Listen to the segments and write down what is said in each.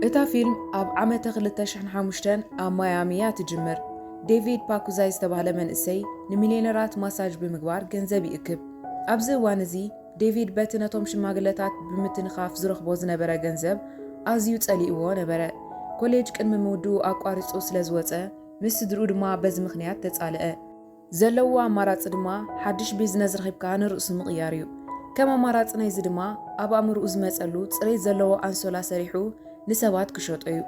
እታ ፊልም ኣብ ዓመተ ክልተ ሽሕን ሓሙሽተን ኣብ ማያሚ እያ ትጅምር። ዴቪድ ፓኩዛይ ዝተባህለ መንእሰይ ንሚልዮነራት ማሳጅ ብምግባር ገንዘብ ይእክብ። ኣብዚ እዋን እዚ ዴቪድ በቲ ነቶም ሽማግለታት ብምትንኻፍ ዝረኽቦ ዝነበረ ገንዘብ ኣዝዩ ጸሊእዎ ነበረ። ኮሌጅ ቅድሚ ምውድኡ ኣቋሪጹ ስለ ዝወጸ፣ ምስ ስድርኡ ድማ በዚ ምኽንያት ተጻልአ። ዘለዎ ኣማራጺ ድማ ሓድሽ ቢዝነስ ረኺብካ ንርእሱ ምቕያር እዩ። ከም ኣማራጺ ናይዚ ድማ ኣብ ኣእምሮኡ ዝመጸሉ ጽሬት ዘለዎ ኣንሶላ ሰሪሑ ንሰባት ክሸጦ እዩ።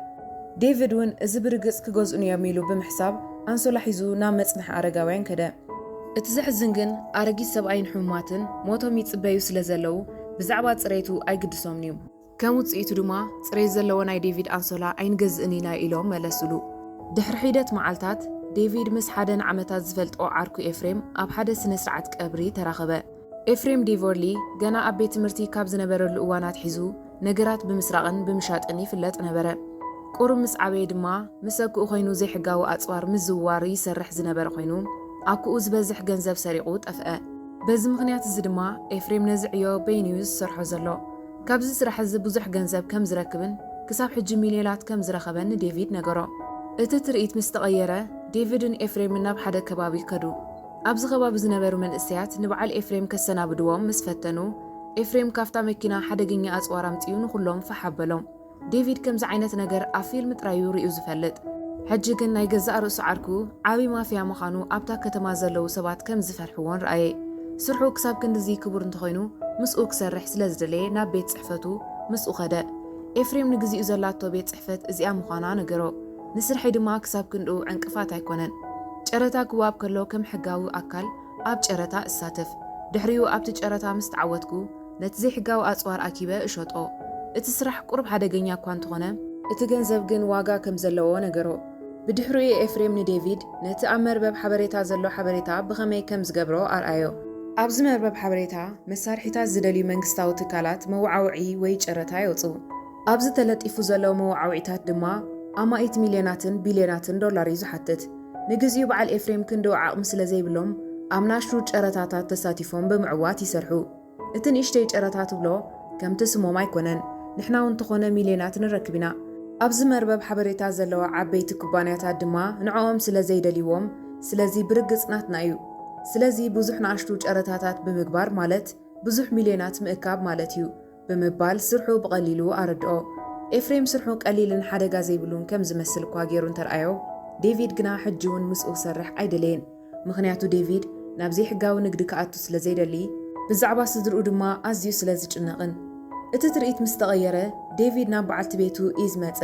ዴቪድ እውን እዚ ብርግጽ ክገዝኡኒ እዮም ኢሉ ብምሕሳብ ኣንሶላ ሒዙ ናብ መጽንሒ ኣረጋውያን ከደ። እቲ ዘሕዝን ግን ኣረጊት ሰብኣይን ሕሙማትን ሞቶም ይጽበዩ ስለ ዘለዉ ብዛዕባ ጽሬቱ ኣይግድሶምን እዩ። ከም ውጽኢቱ ድማ ጽሬት ዘለዎ ናይ ዴቪድ ኣንሶላ ኣይንገዝእን ኢና ኢሎም መለሱሉ። ድሕሪ ሒደት መዓልታት ዴቪድ ምስ ሓደ ንዓመታት ዝፈልጦ ዓርኩ ኤፍሬም ኣብ ሓደ ስነ ስርዓት ቀብሪ ተራኸበ። ኤፍሬም ዴቮርሊ ገና ኣብ ቤት ትምህርቲ ካብ ዝነበረሉ እዋን ኣትሒዙ ነገራት ብምስራቕን ብምሻጥን ይፍለጥ ነበረ። ቁሩብ ምስ ዓበየ ድማ ምስ ኣኩኡ ኮይኑ ዘይሕጋዊ ኣጽዋር ምዝውዋር ይሰርሕ ዝነበረ ኮይኑ ኣኩኡ ዝበዝሕ ገንዘብ ሰሪቑ ጠፍአ። በዚ ምኽንያት እዚ ድማ ኤፍሬም ነዚ ዕዮ በይኑ እዩ ዝሰርሖ ዘሎ። ካብዚ ስራሕ እዚ ብዙሕ ገንዘብ ከም ዝረክብን ክሳብ ሕጂ ሚልዮናት ከም ዝረኸበን ንዴቪድ ነገሮ። እቲ ትርኢት ምስ ተቐየረ፣ ዴቪድን ኤፍሬምን ናብ ሓደ ከባቢ ከዱ። ኣብዚ ከባቢ ዝነበሩ መንእሰያት ንበዓል ኤፍሬም ከሰናብድዎም ምስ ፈተኑ፣ ኤፍሬም ካብታ መኪና ሓደገኛ ኣጽዋር ኣምጺኡ ንኹሎም ፋሕ ኣበሎም። ዴቪድ ከምዚ ዓይነት ነገር ኣብ ፊልም ጥራይ እዩ ርእዩ ዝፈልጥ። ሕጂ ግን ናይ ገዛእ ርእሱ ዓርኩ ዓቢ ማፍያ ምዃኑ ኣብታ ከተማ ዘለዉ ሰባት ከም ዝፈርሕዎን ረኣየ። ስርሑ ክሳብ ክንድዚ ክቡር እንተኾይኑ፣ ምስኡ ክሰርሕ ስለ ዝደለየ ናብ ቤት ጽሕፈቱ ምስኡ ኸደ። ኤፍሬም ንግዚኡ ዘላቶ ቤት ጽሕፈት እዚኣ ምዃና ነገሮ። ንስርሐይ ድማ ክሳብ ክንድኡ ዕንቅፋት ኣይኮነን። ጨረታ ክወሃብ ከሎ ከም ሕጋዊ ኣካል ኣብ ጨረታ እሳተፍ። ድሕሪኡ ኣብቲ ጨረታ ምስ ተዓወትኩ፣ ነቲ ዘይሕጋዊ ኣጽዋር ኣኪበ እሸጦ። እቲ ስራሕ ቁሩብ ሓደገኛ እኳ እንተኾነ፣ እቲ ገንዘብ ግን ዋጋ ከም ዘለዎ ነገሮ። ብድሕሪኡ ኤፍሬም ንዴቪድ ነቲ ኣብ መርበብ ሓበሬታ ዘሎ ሓበሬታ ብኸመይ ከም ዝገብሮ ኣርኣዮ። ኣብዚ መርበብ ሓበሬታ መሳርሒታት ዝደልዩ መንግስታዊ ትካላት መወዓውዒ ወይ ጨረታ የውጽኡ። ኣብዚ ተለጢፉ ዘሎ መወዓውዒታት ድማ ኣማኢት ሚልዮናትን ቢልዮናትን ዶላር እዩ ዝሓትት። ንግዚኡ በዓል ኤፍሬም ክንድኡ ዓቕሚ ስለ ዘይብሎም ኣብ ናሽቱ ጨረታታት ተሳቲፎም ብምዕዋት ይሰርሑ። እቲ ንእሽተይ ጨረታ ትብሎ ከምቲ ስሞም ኣይኮነን። ንሕና እውን እንተኾነ ሚልዮናት ንረክብ ኢና። ኣብዚ መርበብ ሓበሬታ ዘለዋ ዓበይቲ ኩባንያታት ድማ ንዕኦም ስለ ዘይደልይዎም፣ ስለዚ ብርግጽ ናትና እዩ። ስለዚ ብዙሕ ንኣሽቱ ጨረታታት ብምግባር ማለት ብዙሕ ሚልዮናት ምእካብ ማለት እዩ ብምባል ስርሑ ብቐሊሉ ኣረድኦ። ኤፍሬም ስርሑ ቀሊልን ሓደጋ ዘይብሉን ከም ዝመስል እኳ ገይሩ እንተርኣዮ፣ ዴቪድ ግና ሕጂ እውን ምስኡ ክሰርሕ ኣይደለየን። ምኽንያቱ ዴቪድ ናብ ዘይሕጋዊ ንግዲ ክኣቱ ስለ ዘይደሊ፣ ብዛዕባ ስድርኡ ድማ ኣዝዩ ስለ ዝጭነቕን። እቲ ትርኢት ምስ ተቐየረ፣ ዴቪድ ናብ በዓልቲ ቤቱ ኢዝ መጸ።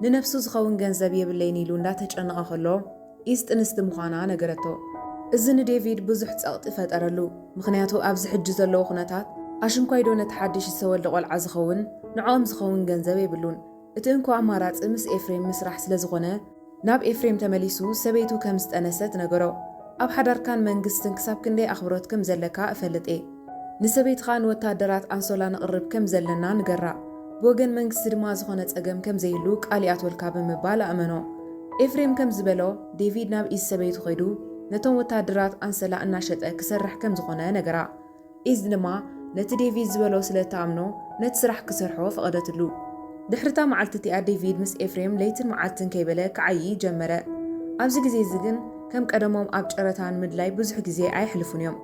ንነብሱ ዝኸውን ገንዘብ የብለይን ኢሉ እንዳተጨነቐ ከሎ፣ ኢዝ ጥንስቲ ምዃና ነገረቶ። እዚ ንዴቪድ ብዙሕ ጸቕጢ ፈጠረሉ፣ ምኽንያቱ ኣብዚ ሕጂ ዘለዎ ኩነታት ኣሽንኳይዶ ነቲ ሓድሽ ዝተወልደ ቆልዓ ዝኸውን ንዕኦም ዝኸውን ገንዘብ የብሉን። እቲ እንኮ ኣማራጺ ምስ ኤፍሬም ምስራሕ ስለ ዝኾነ፣ ናብ ኤፍሬም ተመሊሱ ሰበይቱ ከም ዝጠነሰት ነገሮ። ኣብ ሓዳርካን መንግስትን ክሳብ ክንደይ ኣኽብሮት ከም ዘለካ እፈልጥ እየ። ንሰበይትኻ ንወታደራት ኣንሶላ ነቕርብ ከም ዘለና ንገራ። ብወገን መንግስቲ ድማ ዝኾነ ጸገም ከም ዘይህሉ ቃል ይኣትወልካ ብምባል ኣእመኖ። ኤፍሬም ከም ዝበሎ፣ ዴቪድ ናብ ኢዝ ሰበይቱ ከይዱ ነቶም ወታደራት ኣንሰላ እናሸጠ ክሰርሕ ከም ዝኾነ ነገራ። ኢዝ ድማ ነቲ ዴቪድ ዝበሎ ስለ እትኣምኖ ነቲ ስራሕ ክሰርሖ ፈቐደትሉ። ድሕሪታ መዓልቲ እቲኣ ዴቪድ ምስ ኤፍሬም ለይትን መዓልትን ከይበለ ክዓዪ ጀመረ። ኣብዚ ግዜ እዚ ግን ከም ቀደሞም ኣብ ጨረታን ምድላይ ብዙሕ ግዜ ኣየሕልፉን እዮም።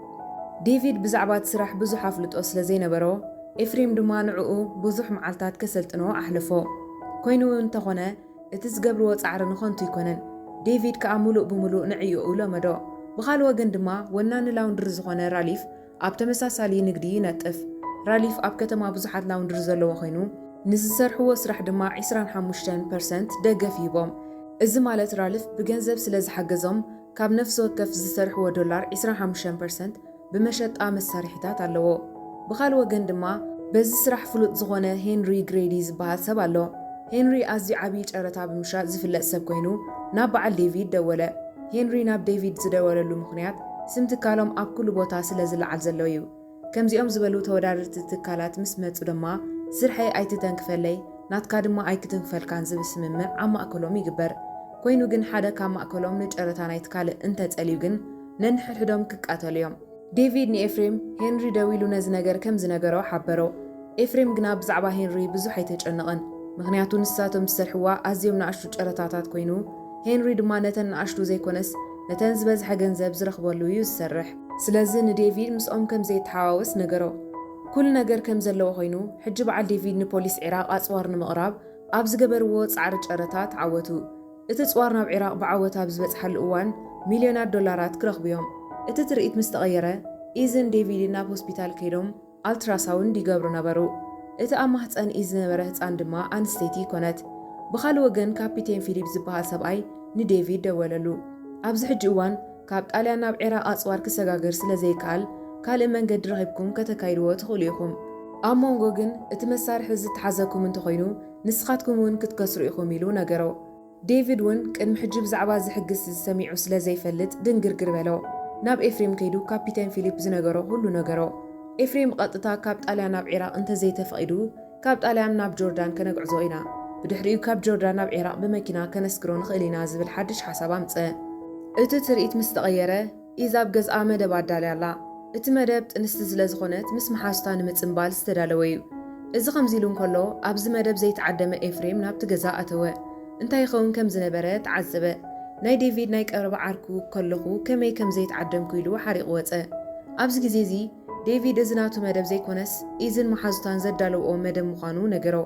ዴቪድ ብዛዕባ እቲ ስራሕ ብዙሕ ኣፍልጦ ስለ ዘይነበሮ፣ ኤፍሬም ድማ ንዕኡ ብዙሕ መዓልታት ከሰልጥኖ ኣሕለፎ። ኮይኑ እንተኾነ፣ እቲ ዝገብርዎ ጻዕሪ ንኸንቱ ኣይኮነን። ዴቪድ ከኣ ምሉእ ብምሉእ ንዕዮኡ ለመዶ። ብኻልእ ወገን ድማ ወናኒ ላውንድሪ ዝኾነ ራሊፍ ኣብ ተመሳሳሊ ንግዲ ይነጥፍ። ራሊፍ ኣብ ከተማ ብዙሓት ላውንድሪ ዘለዎ ኮይኑ፣ ንዝሰርሕዎ ስራሕ ድማ ዕስራን ሓሙሽተን ፐርሰንት ደገፍ ይህቦም። እዚ ማለት ራልፍ ብገንዘብ ስለ ዝሓገዞም፣ ካብ ነፍሲ ወከፍ ዝሰርሕዎ ዶላር ዕስራን ሓሙሽተን ፐርሰንት ብመሸጣ መሳርሒታት ኣለዎ። ብኻልእ ወገን ድማ በዚ ስራሕ ፍሉጥ ዝኾነ ሄንሪ ግሬዲ ዝበሃል ሰብ ኣሎ። ሄንሪ ኣዝዩ ዓብዪ ጨረታ ብምሻጥ ዝፍለጥ ሰብ ኮይኑ ናብ በዓል ዴቪድ ደወለ። ሄንሪ ናብ ዴቪድ ዝደወለሉ ምኽንያት ስም ትካሎም ኣብ ኩሉ ቦታ ስለ ዝለዓል ዘሎ እዩ። ከምዚኦም ዝበሉ ተወዳደርቲ ትካላት ምስ መጹ ድማ ስርሐይ ኣይትተንክፈለይ፣ ናትካ ድማ ኣይክትንክፈልካን ዝብል ስምምዕ ኣብ ማእከሎም ይግበር። ኮይኑ ግን ሓደ ካብ ማእከሎም ንጨረታ ናይቲ ካልእ እንተጸልዩ ግን ነንሕድሕዶም ክቃተሉ እዮም። ዴቪድ ንኤፍሬም ሄንሪ ደዊሉ ነዚ ነገር ከም ዝነገሮ ሓበሮ። ኤፍሬም ግና ብዛዕባ ሄንሪ ብዙሕ ኣይተጨነቐን። ምኽንያቱ ንሳቶም ዝሰርሕዋ ኣዝዮም ንኣሽቱ ጨረታታት ኮይኑ፣ ሄንሪ ድማ ነተን ንኣሽቱ ዘይኮነስ ነተን ዝበዝሐ ገንዘብ ዝረኽበሉ እዩ ዝሰርሕ። ስለዚ ንዴቪድ ምስኦም ከም ዘይተሓዋወስ ነገሮ። ኩሉ ነገር ከም ዘለዎ ኮይኑ፣ ሕጂ በዓል ዴቪድ ንፖሊስ ዒራቕ ኣጽዋር ንምቕራብ ኣብ ዝገበርዎ ጻዕሪ ጨረታ ተዓወቱ። እቲ ጽዋር ናብ ዒራቕ ብዓወት ኣብ ዝበጽሓሉ እዋን፣ ሚልዮናት ዶላራት ክረኽቡ እዮም። እቲ ትርኢት ምስ ተቐየረ፣ ኢዝን ዴቪድን ናብ ሆስፒታል ከይዶም ኣልትራሳውንድ ይገብሩ ነበሩ። እቲ ኣብ ማህጸን ኢዝ ዝነበረ ህጻን ድማ ኣንስተይቲ ኮነት። ብኻልእ ወገን ካፒቴን ፊሊፕ ዝበሃል ሰብኣይ ንዴቪድ ደወለሉ። ኣብዚ ሕጂ እዋን ካብ ጣልያን ናብ ዒራቕ ኣጽዋር ክሰጋገር ስለ ዘይከኣል ካልእ መንገዲ ረኺብኩም ከተካይድዎ ትኽእሉ ኢኹም። ኣብ መንጎ ግን እቲ መሳርሒ ዝተሓዘኩም እንተኾይኑ ንስኻትኩም እውን ክትከስሩ ኢኹም ኢሉ ነገሮ። ዴቪድ እውን ቅድሚ ሕጂ ብዛዕባ እዚ ሕግስ ዝሰሚዑ ስለ ዘይፈልጥ ድንግርግር በሎ። ናብ ኤፍሬም ከይዱ ካፒቴን ፊሊፕ ዝነገሮ ኩሉ ነገሮ። ኤፍሬም ብቐጥታ ካብ ጣልያን ናብ ዒራቕ እንተዘይተፈቒዱ ካብ ጣልያን ናብ ጆርዳን ከነግዕዞ ኢና። ብድሕሪኡ ካብ ጆርዳን ናብ ዒራቕ ብመኪና ከነስግሮ ንኽእል ኢና ዝብል ሓድሽ ሓሳብ ኣምጸ። እቲ ትርኢት ምስ ተቐየረ ኢዝ ኣብ ገዝኣ መደብ ኣዳልያ ኣላ። እቲ መደብ ጥንስቲ ስለ ዝኾነት ምስ መሓዙታ ንምጽንባል ዝተዳለወ እዩ። እዚ ከምዚ ኢሉ እንከሎ ኣብዚ መደብ ዘይተዓደመ ኤፍሬም ናብቲ ገዛ ኣተወ። እንታይ ይኸውን ከም ዝነበረ ተዓዘበ። ናይ ዴቪድ ናይ ቀረባ ዓርኩ ከለኹ ከመይ ከም ዘይተዓደምኩ ኢሉ ሓሪቑ ወጸ። ኣብዚ ግዜ እዚ ዴቪድ እዚ ናቱ መደብ ዘይኮነስ ኢዝን መሓዙታን ዘዳለውኦ መደብ ምዃኑ ነገሮ።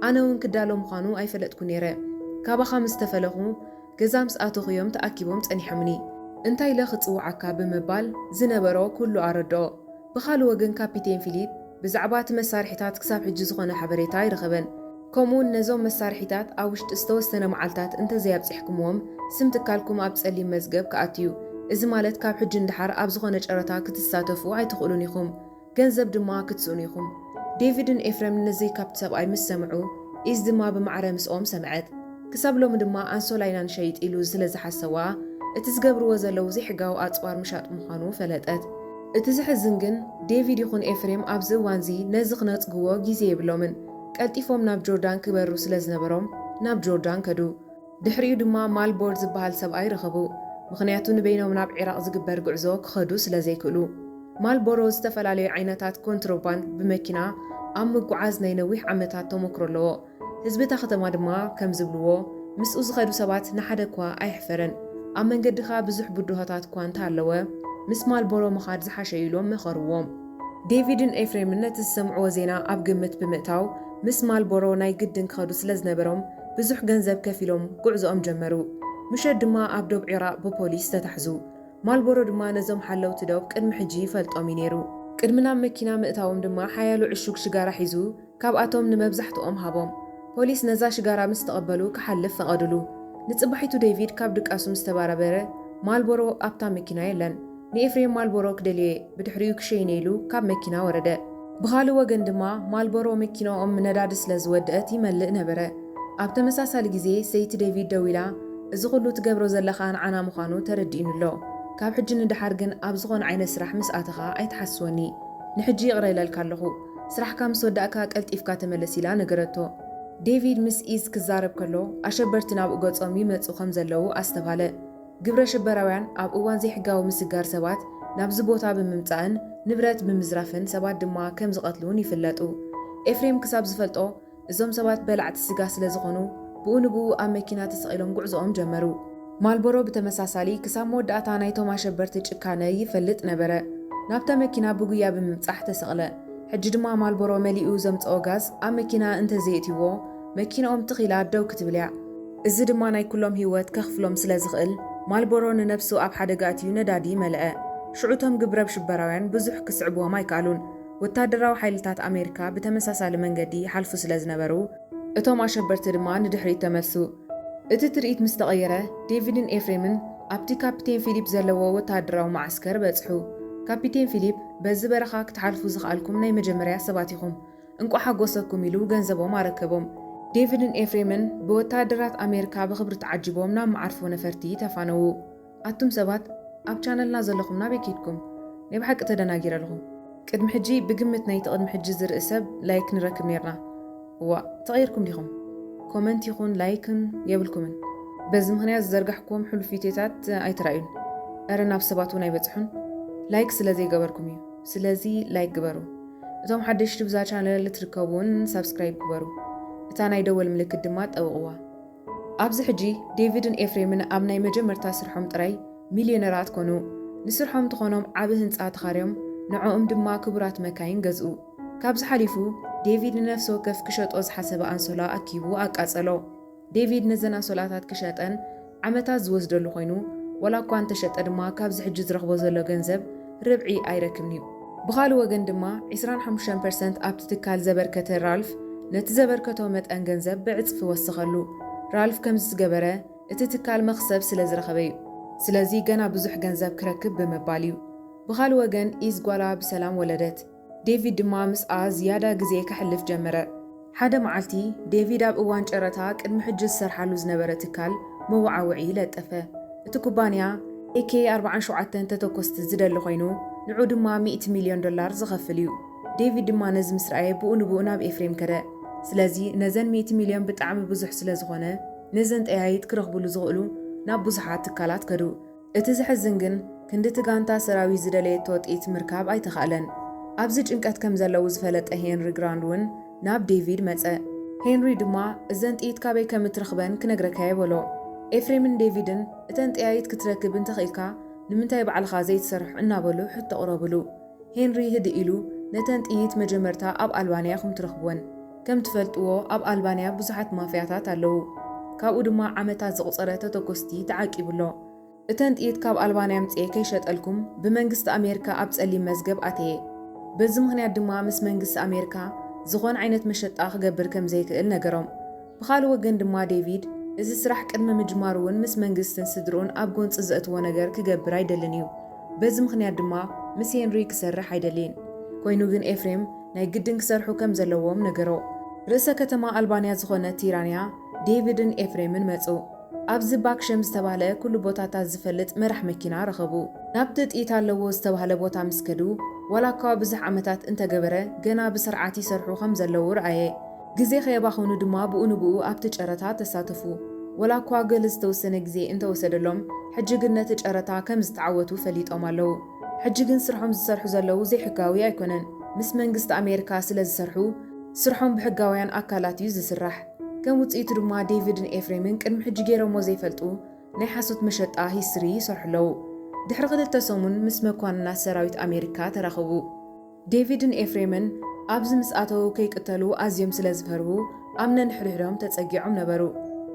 ኣነ እውን ክዳሎ ምዃኑ ኣይፈለጥኩ ነይረ። ካባኻ ምስ ተፈለኹ ገዛ ምስ ኣተኹ እዮም ተኣኪቦም ጸኒሖምኒ። እንታይ ኢለ ክጽውዓካ ብምባል ዝነበሮ ኩሉ ኣረድኦ። ብኻልእ ወገን ካፒቴን ፊሊፕ ብዛዕባ እቲ መሳርሒታት ክሳብ ሕጂ ዝኾነ ሓበሬታ ኣይረኸበን። ከምኡውን ነዞም መሳርሒታት ኣብ ውሽጢ ዝተወሰነ መዓልታት እንተዘይኣብጺሕኩምዎም ስም ትካልኩም ኣብ ጸሊም መዝገብ ክኣቱ እዩ። እዚ ማለት ካብ ሕጂ ንደሓር ኣብ ዝኾነ ጨረታ ክትሳተፉ ኣይትኽእሉን ኢኹም። ገንዘብ ድማ ክትስእኑ ኢኹም። ዴቪድን ኤፍሬምን ነዚ ካብቲ ሰብኣይ ምስ ሰምዑ፣ ኢዝ ድማ ብማዕረ ምስኦም ሰምዐት። ክሳብ ሎሚ ድማ ኣንሶላ ኢና ንሸይጥ ኢሉ ስለ ዝሓሰዋ፣ እቲ ዝገብርዎ ዘለዉ ዘይሕጋዊ ኣጽዋር ምሻጥ ምዃኑ ፈለጠት። እቲ ዘሕዝን ግን ዴቪድ ይኹን ኤፍሬም ኣብዚ እዋንዚ ነዚ ክነጽግዎ ግዜ የብሎምን። ቀልጢፎም ናብ ጆርዳን ክበሩ ስለ ዝነበሮም ናብ ጆርዳን ከዱ። ድሕሪኡ ድማ ማልቦር ዝበሃል ሰብኣይ ረኸቡ፣ ምኽንያቱ ንበይኖም ናብ ዒራቕ ዝግበር ጉዕዞ ክኸዱ ስለ ዘይክእሉ። ማልቦሮ ዝተፈላለዩ ዓይነታት ኮንትሮባንድ ብመኪና ኣብ ምጉዓዝ ናይ ነዊሕ ዓመታት ተሞክሮ ኣለዎ። ህዝቢ እታ ከተማ ድማ ከም ዝብልዎ፣ ምስኡ ዝኸዱ ሰባት ንሓደ እኳ ኣይሕፈረን። ኣብ መንገድኻ ብዙሕ ብድሆታት እኳ እንተሃለወ፣ ምስ ማልቦሮ ምኻድ ዝሓሸ እዩ ኢሎም መኸርዎም። ዴቪድን ኤፍሬምን ነቲ ዝሰምዕዎ ዜና ኣብ ግምት ብምእታው፣ ምስ ማልቦሮ ናይ ግድን ክኸዱ ስለ ዝነበሮም፣ ብዙሕ ገንዘብ ከፊሎም ጉዕዞኦም ጀመሩ። ምሸት ድማ ኣብ ዶብ ዒራቕ ብፖሊስ ተታሕዙ። ማልቦሮ ድማ ነዞም ሓለውቲ ዶብ ቅድሚ ሕጂ ይፈልጦም እዩ ነይሩ። ቅድሚ ናብ መኪና ምእታዎም ድማ ሓያሎ ዕሹግ ሽጋራ ሒዙ ካብኣቶም ንመብዛሕትኦም ሃቦም። ፖሊስ ነዛ ሽጋራ ምስ ተቐበሉ ክሓልፍ ፈቐዱሉ። ንጽባሒቱ ዴቪድ ካብ ድቃሱ ምስ ተባረበረ ማልቦሮ ኣብታ መኪና የለን። ንኤፍሬም ማልቦሮ ክደልየ ብድሕሪኡ ክሸይነ ኢሉ ካብ መኪና ወረደ። ብኻልእ ወገን ድማ ማልቦሮ መኪናኦም ነዳዲ ስለ ዝወደአት ይመልእ ነበረ። ኣብ ተመሳሳሊ ግዜ ሰይቲ ዴቪድ ደዊላ፣ "እዚ ኩሉ ትገብሮ ዘለኻ ንዓና ምዃኑ ተረዲእኒ ኣሎ። ካብ ሕጂ ንደሓር ግን ኣብ ዝኾነ ዓይነት ስራሕ ምስ ኣተኻ ኣይትሓስወኒ። ንሕጂ ይቕረ ኢለልካ ኣለኹ። ስራሕካ ምስ ወዳእካ ቀልጢፍካ ተመለስ" ኢላ ነገረቶ። ዴቪድ ምስ ኢዝ ክዛረብ ከሎ ኣሸበርቲ ናብኡ ገጾም ይመጹ ከም ዘለዉ ኣስተብሃለ። ግብረ ሽበራውያን ኣብ እዋን ዘይሕጋዊ ምስጋር ሰባት ናብዚ ቦታ ብምምጻእን ንብረት ብምዝራፍን ሰባት ድማ ከም ዝቐትሉን ይፍለጡ። ኤፍሬም ክሳብ ዝፈልጦ እዞም ሰባት በላዕቲ ስጋ ስለ ዝኾኑ ብኡ ንብኡ ኣብ መኪና ተሰቒሎም ጉዕዞኦም ጀመሩ። ማልቦሮ ብተመሳሳሊ ክሳብ መወዳእታ ናይቶም ኣሸበርቲ ጭካነ ይፈልጥ ነበረ። ናብታ መኪና ብጉያ ብምብጻሕ ተሰቕለ። ሕጂ ድማ ማልቦሮ መሊኡ ዘምጽኦ ጋዝ ኣብ መኪና እንተዘየእትይዎ መኪናኦም ትኽ ኢላ ደው ክትብል እያ። እዚ ድማ ናይ ኩሎም ህይወት ከኽፍሎም ስለ ዝኽእል ማልቦሮ ንነብሱ ኣብ ሓደጋ ኣትዩ ነዳዲ መልአ። ሽዑ እቶም ግብረ ሽበራውያን ብዙሕ ክስዕብዎም ኣይከኣሉን። ወታደራዊ ሓይልታት ኣሜሪካ ብተመሳሳሊ መንገዲ ይሓልፉ ስለ ዝነበሩ እቶም ኣሸበርቲ ድማ ንድሕሪት ተመልሱ። እቲ ትርኢት ምስ ተቐየረ ዴቪድን ኤፍሬምን ኣብቲ ካፒቴን ፊሊፕ ዘለዎ ወታደራዊ መዓስከር በጽሑ። ካፒቴን ፊሊፕ፣ "በዚ በረኻ ክትሓልፉ ዝኸኣልኩም ናይ መጀመርያ ሰባት ኢኹም። እንቋዕ ሓጎሰኩም" ኢሉ ገንዘቦም ኣረከቦም። ዴቪድን ኤፍሬምን ብወታደራት ኣሜሪካ ብኽብሪ ተዓጂቦም ናብ መዓርፎ ነፈርቲ ተፋነዉ። ኣቱም ሰባት ኣብ ቻነልና ዘለኹም ናበይ ኬድኩም? ናይ ብሓቂ ተደናጊረ ኣለኹ። ቅድሚ ሕጂ ብግምት ናይቲ ቅድሚ ሕጂ ዝርኢ ሰብ ላይክ ንረክብ ኔርና። እዋ፣ ተቐይርኩም ዲኹም? ኮመንት ይኹን ላይክን የብልኩምን። በዚ ምኽንያት ዝዘርጋሕኩዎም ሕሉፍ ቪድዮታት ኣይተራእዩን። እረ ናብ ሰባት እውን ኣይበጽሑን። ላይክ ስለ ዘይገበርኩም እዩ። ስለዚ ላይክ ግበሩ። እቶም ሓደሽቲ ብዛ ቻነል እትርከቡ እውን ሳብስክራይብ ግበሩ። እታ ናይ ደወል ምልክት ድማ ጠውቕዋ። ኣብዚ ሕጂ ዴቪድን ኤፍሬምን ኣብ ናይ መጀመርታ ስርሖም ጥራይ ሚልዮነራት ኮኑ። ንስርሖም ትኾኖም ዓቢ ህንጻ ተኻርዮም ንዕኦም ድማ ክቡራት መካይን ገዝኡ። ካብዚ ሓሊፉ ዴቪድ ንነፍሲ ወከፍ ክሸጦ ዝሓሰበ ኣንሶላ ኣኪቡ ኣቃጸሎ። ዴቪድ ነዘን ኣንሶላታት ክሸጠን ዓመታት ዝወስደሉ ኮይኑ፣ ዋላ እኳ እንተሸጠ ድማ ካብዚ ሕጂ ዝረኽቦ ዘሎ ገንዘብ ርብዒ ኣይረክብን እዩ። ብኻልእ ወገን ድማ ዕስራን ሓሙሽተን ፐርሰንት ኣብቲ ትካል ዘበርከተ ራልፍ ነቲ ዘበርከቶ መጠን ገንዘብ ብዕጽፊ ወሰኸሉ። ራልፍ ከምዚ ዝገበረ እቲ ትካል መኽሰብ ስለ ዝረኸበ እዩ። ስለዚ ገና ብዙሕ ገንዘብ ክረክብ ብምባል እዩ። ብኻልእ ወገን ኢዝ ጓላ ብሰላም ወለደት። ዴቪድ ድማ ምስኣ ዝያዳ ግዜ ከሕልፍ ጀመረ። ሓደ መዓልቲ ዴቪድ ኣብ እዋን ጨረታ ቅድሚ ሕጂ ዝሰርሓሉ ዝነበረ ትካል መወዓውዒ ለጠፈ። እቲ ኩባንያ ኤኬ ኣርባዓን ሸውዓተን ተተኮስቲ ዝደሊ ኮይኑ ንዑ ድማ ሚእቲ ሚልዮን ዶላር ዝኸፍል እዩ። ዴቪድ ድማ ነዚ ምስ ረኣየ ብኡ ንብኡ ናብ ኤፍሬም ከደ። ስለዚ ነዘን ሚእቲ ሚልዮን ብጣዕሚ ብዙሕ ስለ ዝኾነ ነዘን ጠያይት ክረኽብሉ ዝኽእሉ ናብ ብዙሓት ትካላት ከዱ። እቲ ዘሕዝን ግን ክንድቲ ጋንታ ሰራዊት ዝደለየቶ ጥይት ምርካብ ኣይተኻእለን። ኣብዚ ጭንቀት ከም ዘለዉ ዝፈለጠ ሄንሪ ግራንድ እውን ናብ ዴቪድ መጸ። ሄንሪ ድማ እዘን ጥይት ካበይ ከም እትረኽበን ክነግረካየ በሎ። ኤፍሬምን ዴቪድን እተን ጠያይት ክትረክብ እንተኽኢልካ ንምንታይ ባዕልኻ ዘይትሰርሕ እናበሉ ሕቶ ኣቕረብሉ። ሄንሪ ህድእ ኢሉ ነተን ጥይት መጀመርታ ኣብ ኣልባንያ ኢኹም ትረኽብወን። ከም ትፈልጥዎ ኣብ ኣልባንያ ብዙሓት ማፍያታት ኣለዉ። ካብኡ ድማ ዓመታት ዘቑጸረ ተተኮስቲ ተዓቂቡ ኣሎ። እተን ጥይት ካብ ኣልባንያ ኣምጽኤ ከይሸጠልኩም ብመንግስቲ ኣሜሪካ ኣብ ጸሊም መዝገብ ኣተየ። በዚ ምኽንያት ድማ ምስ መንግስቲ ኣሜሪካ ዝኾነ ዓይነት መሸጣ ክገብር ከም ዘይክእል ነገሮም። ብኻልእ ወገን ድማ ዴቪድ እዚ ስራሕ ቅድሚ ምጅማሩ እውን ምስ መንግስትን ስድርኡን ኣብ ጎንጺ ዘእትዎ ነገር ክገብር ኣይደልን እዩ። በዚ ምኽንያት ድማ ምስ ሄንሪ ክሰርሕ ኣይደልይን። ኮይኑ ግን ኤፍሬም ናይ ግድን ክሰርሑ ከም ዘለዎም ነገሮ። ርእሰ ከተማ ኣልባንያ ዝኾነት ቲራንያ ዴቪድን ኤፍሬምን መጹ። ኣብዚ ባክሸም ዝተባህለ ኩሉ ቦታታት ዝፈልጥ መራሕ መኪና ረኸቡ። ናብቲ ጥይት ኣለዎ ዝተባህለ ቦታ ምስ ከዱ፣ ዋላ እኳ ብዙሕ ዓመታት እንተገበረ፣ ገና ብስርዓት ይሰርሑ ከም ዘለዉ ረኣየ። ግዜ ከየባኸኑ ድማ ብኡ ንብኡ ኣብቲ ጨረታ ተሳተፉ። ዋላ እኳ ገለ ዝተወሰነ ግዜ እንተወሰደሎም፣ ሕጂ ግን ነቲ ጨረታ ከም ዝተዓወቱ ፈሊጦም ኣለዉ። ሕጂ ግን ስርሖም ዝሰርሑ ዘለዉ ዘይሕጋዊ ኣይኮነን። ምስ መንግስቲ ኣሜሪካ ስለ ዝሰርሑ፣ ስርሖም ብሕጋውያን ኣካላት እዩ ዝስራሕ። ከም ውጽኢቱ ድማ ዴቪድን ኤፍሬምን ቅድሚ ሕጂ ገይሮሞ ዘይፈልጡ ናይ ሓሶት መሸጣ ሂስትሪ ይሰርሑ ኣለዉ። ድሕሪ ክልተ ሰሙን ምስ መኳንናት ሰራዊት ኣሜሪካ ተራኸቡ። ዴቪድን ኤፍሬምን ኣብዚ ምስ ኣተዉ ከይቅተሉ ኣዝዮም ስለ ዝፈርሁ ኣብ ነንሕድሕዶም ተጸጊዖም ነበሩ።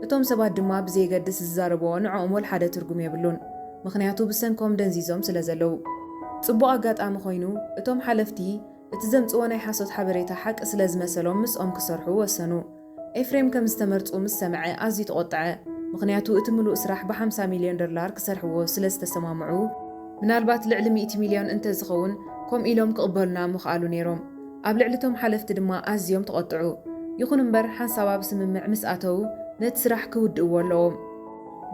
እቶም ሰባት ድማ ብዘየገድስ ዝዛረብዎ ንዕኦም ወልሓደ ትርጉም የብሉን፣ ምኽንያቱ ብሰንኮም ደንዚዞም ስለ ዘለዉ። ጽቡቕ ኣጋጣሚ ኮይኑ እቶም ሓለፍቲ እቲ ዘምጽዎ ናይ ሓሶት ሓበሬታ ሓቂ ስለ ዝመሰሎም ምስኦም ክሰርሑ ወሰኑ። ኤፍሬም ከም ዝተመርጹ ምስ ሰምዐ ኣዝዩ ተቖጥዐ፣ ምኽንያቱ እቲ ምሉእ ስራሕ ብ50 ሚልዮን ዶላር ክሰርሕዎ ስለ ዝተሰማምዑ፣ ምናልባት ልዕሊ ሚእቲ ሚልዮን እንተ ዝኸውን ከምኡ ኢሎም ክቕበሉና ምኽኣሉ ነይሮም። ኣብ ልዕሊ እቶም ሓለፍቲ ድማ ኣዝዮም ተቖጥዑ። ይኹን እምበር ሓንሳብ ኣብ ስምምዕ ምስ ኣተዉ ነቲ ስራሕ ክውድእዎ ኣለዎም።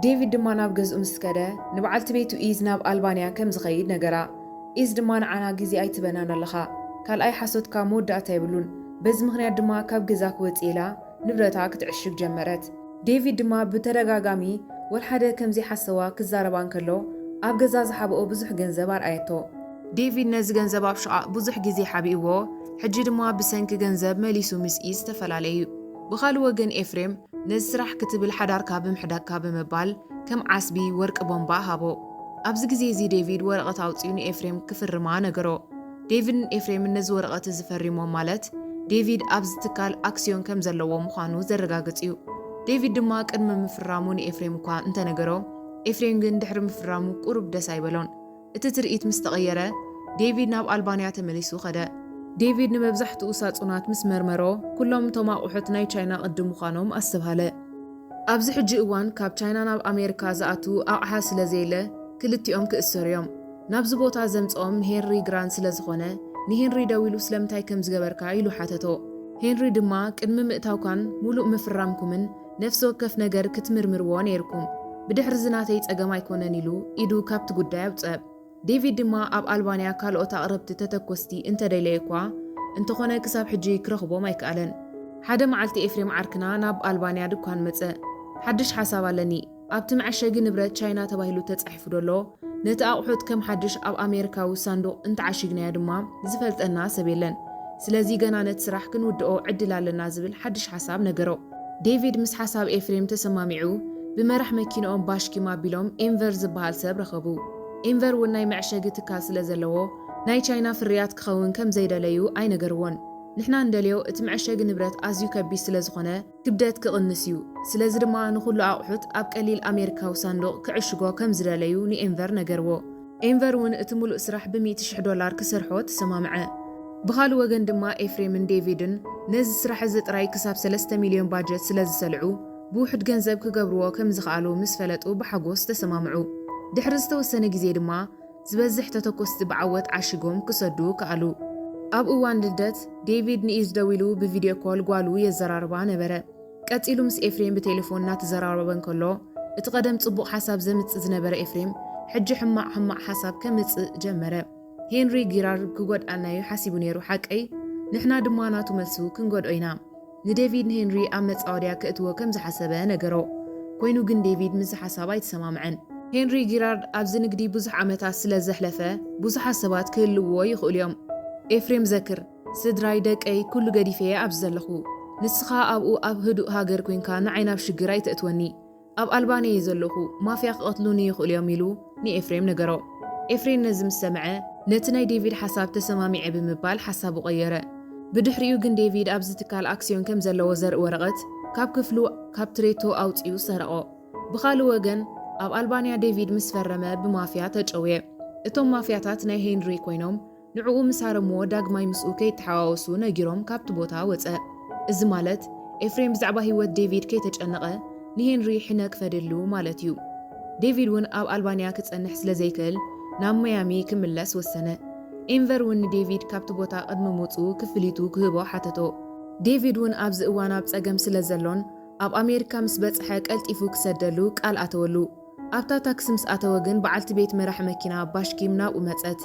ዴቪድ ድማ ናብ ገዝኡ ምስ ከደ ንበዓልቲ ቤቱ ኢዝ ናብ ኣልባንያ ከም ዝኸይድ ነገራ። ኢዝ ድማ ንዓና ግዜ ኣይትበናን ኣለኻ፣ ካልኣይ ሓሶትካ መወዳእታ የብሉን፣ በዚ ምኽንያት ድማ ካብ ገዛ ክወጽእ ኢላ ንብረታ ክትዕሽግ ጀመረት። ዴቪድ ድማ ብተደጋጋሚ ወልሓደ ከም ዘይሓሰዋ ክዛረባ እንከሎ ኣብ ገዛ ዝሓብኦ ብዙሕ ገንዘብ ኣርኣየቶ። ዴቪድ ነዚ ገንዘብ ኣብ ሸቓቕ ብዙሕ ግዜ ሓቢእዎ፣ ሕጂ ድማ ብሰንኪ ገንዘብ መሊሱ ምስ ኢዝ ተፈላለዩ። ብኻልእ ወገን ኤፍሬም ነዚ ስራሕ ክትብል ሓዳርካ ብምሕዳግካ ብምባል ከም ዓስቢ፣ ወርቂ ቦምባ ሃቦ። ኣብዚ ግዜ እዚ ዴቪድ ወረቐት ኣውጺኡ ንኤፍሬም ክፍርማ ነገሮ። ዴቪድን ኤፍሬምን ነዚ ወረቐት እዚ ፈሪሞም ማለት ዴቪድ ኣብዚ ትካል ኣክስዮን ከም ዘለዎ ምዃኑ ዘረጋግጽ እዩ። ዴቪድ ድማ ቅድሚ ምፍራሙ ንኤፍሬም እኳ እንተነገሮ፣ ኤፍሬም ግን ድሕሪ ምፍራሙ ቁሩብ ደስ ኣይበሎን። እቲ ትርኢት ምስ ተቐየረ፣ ዴቪድ ናብ ኣልባንያ ተመሊሱ ኸደ። ዴቪድ ንመብዛሕትኡ ሳጹናት ምስ መርመሮ፣ ኩሎም እቶም ኣቑሑት ናይ ቻይና ቅዲ ምዃኖም ኣስተብሃለ። ኣብዚ ሕጂ እዋን ካብ ቻይና ናብ ኣሜሪካ ዝኣቱ ኣቕሓ ስለ ዘየለ፣ ክልቲኦም ክእሰሩ እዮም። ናብዚ ቦታ ዘምጽኦም ሄንሪ ግራንት ስለ ዝኾነ፣ ንሄንሪ ደዊሉ ስለምንታይ ከም ዝገበርካ ኢሉ ሓተቶ። ሄንሪ ድማ ቅድሚ ምእታውካን ሙሉእ ምፍራምኩምን ነፍሲ ወከፍ ነገር ክትምርምርዎ ነይርኩም። ብድሕርዚ ናተይ ጸገም ኣይኮነን ኢሉ ኢዱ ካብቲ ጉዳይ ኣውጸ። ዴቪድ ድማ ኣብ ኣልባንያ ካልኦት ኣቕረብቲ ተተኮስቲ እንተደለየ እኳ እንተኾነ ክሳብ ሕጂ ክረኽቦም ኣይከኣለን። ሓደ መዓልቲ ኤፍሬም ዓርክና ናብ ኣልባንያ ድኳን መጸ። ሓድሽ ሓሳብ ኣለኒ። ኣብቲ መዐሸጊ ንብረት ቻይና ተባሂሉ ተጻሒፉ ደሎ ነቲ ኣቑሑት ከም ሓድሽ ኣብ ኣሜሪካዊ ሳንዱቕ እንተዓሺግናዮ ድማ ዝፈልጠና ሰብ የለን። ስለዚ ገና ነቲ ስራሕ ክንውድኦ ዕድል ኣለና ዝብል ሓድሽ ሓሳብ ነገሮ። ዴቪድ ምስ ሓሳብ ኤፍሬም ተሰማሚዑ ብመራሕ መኪንኦም ባሽኪም ኣቢሎም ኤንቨር ዝበሃል ሰብ ረኸቡ። ኤንቨር እውን ናይ መዐሸጊ ትካል ስለ ዘለዎ ናይ ቻይና ፍርያት ክኸውን ከም ዘይደለዩ ኣይነገርዎን። ንሕና እንደልዮ እቲ መዐሸጊ ንብረት ኣዝዩ ከቢድ ስለ ዝኾነ ክብደት ክቕንስ እዩ። ስለዚ ድማ ንኹሉ ኣቑሑት ኣብ ቀሊል ኣሜሪካዊ ሳንዱቕ ክዕሽጎ ከም ዝደለዩ ንኤንቨር ነገርዎ። ኤንቨር እውን እቲ ሙሉእ ስራሕ ብሚእቲ ሽሕ ዶላር ክሰርሖ ተሰማምዐ። ብኻልእ ወገን ድማ ኤፍሬምን ዴቪድን ነዚ ስራሕ እዚ ጥራይ ክሳብ ሰለስተ ሚልዮን ባጀት ስለ ዝሰልዑ ብውሑድ ገንዘብ ክገብርዎ ከም ዝኸኣሉ ምስ ፈለጡ ብሓጎስ ተሰማምዑ። ድሕሪ ዝተወሰነ ግዜ ድማ ዝበዝሕ ተተኮስቲ ብዓወት ዓሽጎም ክሰዱ ከኣሉ። ኣብ እዋን ልደት ዴቪድ ንኢዝ ደዊሉ ብቪድዮ ኮል ጓሉ የዘራርባ ነበረ። ቀጺሉ ምስ ኤፍሬም ብቴሌፎን እናተዘራረበ እንከሎ እቲ ቀደም ጽቡቕ ሓሳብ ዘምጽእ ዝነበረ ኤፍሬም ሕጂ ሕማቕ ሕማቕ ሓሳብ ከምጽእ ጀመረ። ሄንሪ ጊራርድ ክጎድኣናዩ ሓሲቡ ነይሩ ሓቀይ? ንሕና ድማ ናቱ መልሱ ክንጎድኦ ኢና። ንዴቪድ ንሄንሪ ኣብ መጻወድያ ክእትዎ ከም ዝሓሰበ ነገሮ። ኮይኑ ግን ዴቪድ ምስዚ ሓሳብ ኣይተሰማምዐን። ሄንሪ ጊራርድ ኣብዚ ንግዲ ብዙሕ ዓመታት ስለ ዘሕለፈ ብዙሓት ሰባት ክህልውዎ ይኽእሉ እዮም። ኤፍሬም ዘክር፣ ስድራይ፣ ደቀይ፣ ኩሉ ገዲፈየ ኣብዚ ዘለኹ። ንስኻ ኣብኡ ኣብ ህዱእ ሃገር ኮይንካ ንዓይ ናብ ሽግር ኣይተእትወኒ። ኣብ ኣልባንያ እየ ዘለኹ፣ ማፍያ ክቐትሉኒ ይኽእሉ እዮም ኢሉ ንኤፍሬም ነገሮ። ኤፍሬም ነዚ ምስ ሰምዐ ነቲ ናይ ዴቪድ ሓሳብ ተሰማሚዐ ብምባል ሓሳቡ ቀየረ። ብድሕሪኡ ግን ዴቪድ ኣብዚ ትካል ኣክስዮን ከም ዘለዎ ዘርኢ ወረቐት ካብ ክፍሉ ካብ ትሬቶ ኣውጺኡ ሰረቖ። ብኻልእ ወገን ኣብ ኣልባንያ ዴቪድ ምስ ፈረመ ብማፍያ ተጨውየ። እቶም ማፍያታት ናይ ሄንሪ ኮይኖም ንዕኡ ምስ ሃረምዎ ዳግማይ ምስኡ ከይተሓዋወሱ ነጊሮም ካብቲ ቦታ ወጸ። እዚ ማለት ኤፍሬም ብዛዕባ ህይወት ዴቪድ ከይተጨነቐ ንሄንሪ ሕነ ክፈድሉ ማለት እዩ። ዴቪድ እውን ኣብ ኣልባንያ ክጸንሕ ስለ ዘይክእል ናብ ማያሚ ክምለስ ወሰነ። ኤንቨር እውን ንዴቪድ ካብቲ ቦታ ቅድሚ ምውጽኡ ክፍሊቱ ክህቦ ሓተቶ። ዴቪድ እውን ኣብዚ እዋን ኣብ ጸገም ስለ ዘሎን ኣብ ኣሜሪካ ምስ በጽሐ ቀልጢፉ ክሰደሉ ቃል ኣተወሉ። ኣብታ ታክሲ ምስ ኣተወ ግን በዓልቲ ቤት መራሒ መኪና ባሽኪም ናብኡ መጸት።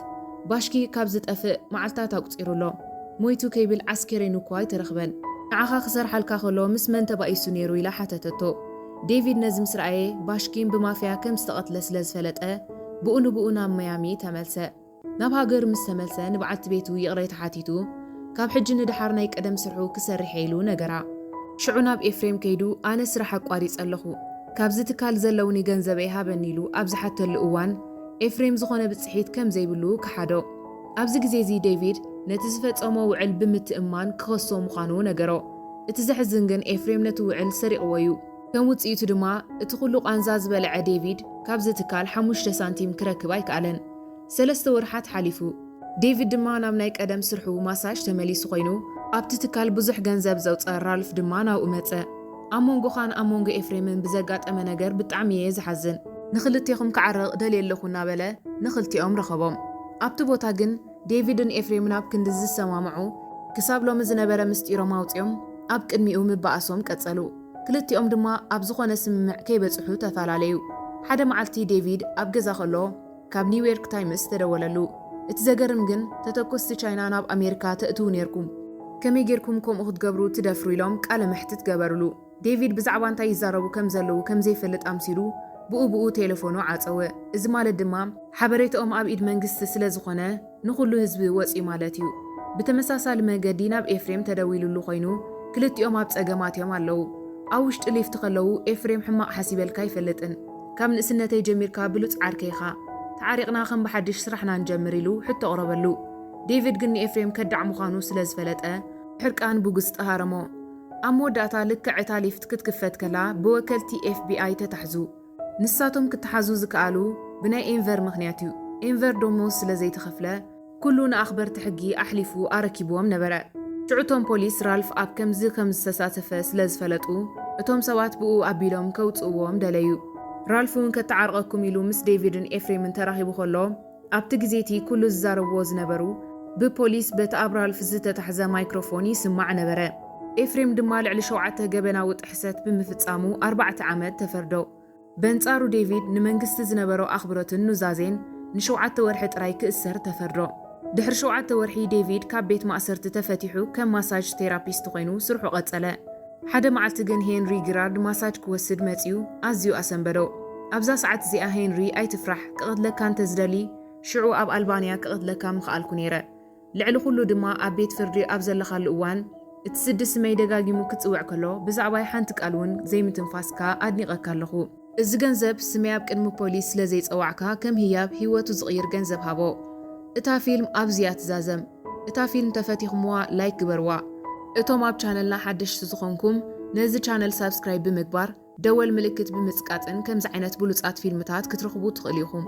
ባሽኪ ካብ ዝጠፍእ መዓልታት ኣቁጺሩ ኣሎ። ሞይቱ ከይብል ዓስኬሬኑ እኳ ኣይተረኽበን። ንዓኻ ክሰርሓልካ ከሎ ምስ መን ተባኢሱ ነይሩ ኢላ ሓተተቶ። ዴቪድ ነዚ ምስ ረኣየ ባሽኪም ብማፍያ ከም ዝተቐትለ ስለ ዝፈለጠ ብኡ ንብኡ ናብ ማያሚ ተመልሰ። ናብ ሃገሩ ምስ ተመልሰ ንበዓልቲ ቤቱ ይቕሬታ ሓቲቱ ካብ ሕጂ ንደሓር ናይ ቀደም ስርሑ ክሰርሕ እየ ኢሉ ነገራ። ሽዑ ናብ ኤፍሬም ከይዱ ኣነ ስራሕ ኣቋሪጸ ኣለኹ፣ ካብዚ ትካል ዘለውኒ ገንዘበይ ሃበኒ ኢሉ ኣብ ዝሓተሉ እዋን ኤፍሬም ዝኾነ ብጽሒት ከም ዘይብሉ ከሓዶ። ኣብዚ ግዜ እዚ ዴቪድ ነቲ ዝፈጸሞ ውዕል ብምትእምማን ክኸሶ ምዃኑ ነገሮ። እቲ ዘሕዝን ግን ኤፍሬም ነቲ ውዕል ሰሪቕዎ እዩ። ከም ውጽኢቱ ድማ እቲ ኩሉ ቃንዛ ዝበልዐ ዴቪድ ካብዚ ትካል ሓሙሽተ ሳንቲም ክረክብ ኣይከኣለን። ሰለስተ ወርሓት ሓሊፉ። ዴቪድ ድማ ናብ ናይ ቀደም ስርሑ ማሳጅ ተመሊሱ ኮይኑ ኣብቲ ትካል ብዙሕ ገንዘብ ዘውፀ ራልፍ ድማ ናብኡ መፀ። ኣብ መንጎኻን ኣብ መንጎ ኤፍሬምን ብዘጋጠመ ነገር ብጣዕሚ እየ ዝሓዝን። ንክልቴኹም ክዓርቕ ደልየ ኣለኹ እናበለ ንክልቲኦም ረኸቦም። ኣብቲ ቦታ ግን ዴቪድን ኤፍሬምን ኣብ ክንዲ ዝሰማምዑ ክሳብ ሎሚ ዝነበረ ምስጢሮም ኣውፂኦም ኣብ ቅድሚኡ ምባኣሶም ቀፀሉ። ክልቲኦም ድማ ኣብ ዝኾነ ስምምዕ ከይበፅሑ ተፈላለዩ። ሓደ መዓልቲ ዴቪድ ኣብ ገዛ ከሎ ካብ ኒውዮርክ ታይምስ ተደወለሉ። እቲ ዘገርም ግን ተተኮስቲ ቻይና ናብ ኣሜሪካ ተእትዉ ነይርኩም፣ ከመይ ጌርኩም ከምኡ ክትገብሩ ትደፍሩ ኢሎም ቃለ መሕትት ገበርሉ። ዴቪድ ብዛዕባ እንታይ ይዛረቡ ከም ዘለዉ ከም ዘይፈልጥ ኣምሲሉ ብኡ ብኡ ቴሌፎኑ ዓጸወ። እዚ ማለት ድማ ሓበሬታኦም ኣብ ኢድ መንግስቲ ስለ ዝኾነ ንኹሉ ህዝቢ ወጺኡ ማለት እዩ። ብተመሳሳሊ መገዲ ናብ ኤፍሬም ተደዊሉሉ ኮይኑ ክልቲኦም ኣብ ጸገም ኣትዮም ኣለዉ። ኣብ ውሽጢ ሊፍት ከለዉ ኤፍሬም ሕማቕ ሓሲበልካ ኣይፈልጥን። ካብ ንእስነተይ ጀሚርካ ብሉጽ ዓርከይ ኢኻ። ተዓሪቕና ከም ብሓድሽ ስራሕና ንጀምር ኢሉ ሕቶ ኣቕረበሉ። ዴቪድ ግን ንኤፍሬም ከዳዕ ምዃኑ ስለ ዝፈለጠ ሕርቃን ብጉስጢ ሃረሞ። ኣብ መወዳእታ ልክዕ እታ ሊፍት ክትክፈት ከላ ብወከልቲ ኤፍቢኣይ ተታሕዙ። ንሳቶም ክተሓዙ ዝከኣሉ ብናይ ኤንቨር ምኽንያት እዩ። ኤንቨር ደሞዝ ስለ ዘይተኸፍለ ኩሉ ንኣኽበርቲ ሕጊ ኣሕሊፉ ኣረኪብዎም ነበረ። ሽዑ እቶም ፖሊስ ራልፍ ኣብ ከምዚ ከም ዝተሳተፈ ስለ ዝፈለጡ እቶም ሰባት ብኡ ኣቢሎም ከውጽእዎም ደለዩ። ራልፍ እውን ከተዓርቐኩም ኢሉ ምስ ዴቪድን ኤፍሬምን ተራኺቡ ከሎ ኣብቲ ግዜ እቲ ኩሉ ዝዛረብዎ ዝነበሩ ብፖሊስ በቲ ኣብ ራልፍ ዝተታሕዘ ማይክሮፎን ይስማዕ ነበረ። ኤፍሬም ድማ ልዕሊ ሸውዓተ ገበናዊ ጥሕሰት ብምፍጻሙ ኣርባዕተ ዓመት ተፈርዶ። በንጻሩ ዴቪድ ንመንግስቲ ዝነበሮ ኣኽብሮትን ኑዛዜን ንሸውዓተ ወርሒ ጥራይ ክእሰር ተፈርዶ። ድሕሪ ሸውዓተ ወርሒ ዴቪድ ካብ ቤት ማእሰርቲ ተፈቲሑ ከም ማሳጅ ቴራፒስት ኮይኑ ስርሑ ቀጸለ። ሓደ መዓልቲ ግን ሄንሪ ግራርድ ማሳጅ ክወስድ መጺኡ ኣዝዩ ኣሰንበዶ። ኣብዛ ሰዓት እዚኣ ሄንሪ ኣይትፍራሕ፣ ክቐትለካ እንተዝደሊ ሽዑ ኣብ ኣልባንያ ክቐትለካ ምኽኣልኩ ነይረ። ልዕሊ ኩሉ ድማ ኣብ ቤት ፍርዲ ኣብ ዘለኻሉ እዋን እቲ ስዲ ስመይ ደጋጊሙ ክጽውዕ ከሎ ብዛዕባይ ሓንቲ ቃል እውን ዘይምትንፋስካ ኣድኒቐካ ኣለኹ። እዚ ገንዘብ ስመይ ኣብ ቅድሚ ፖሊስ ስለ ዘይጸዋዕካ ከም ህያብ ህይወቱ ዝቕይር ገንዘብ ሃቦ። እታ ፊልም ኣብዚ እያ ትዛዘም። እታ ፊልም ተፈቲኹምዋ ላይክ ግበርዋ። እቶም ኣብ ቻነልና ሓደሽቲ ዝኾንኩም ነዚ ቻነል ሳብስክራይብ ብምግባር ደወል ምልክት ብምጽቃጥን ከምዚ ዓይነት ብሉጻት ፊልምታት ክትረኽቡ ትኽእሉ ኢኹም።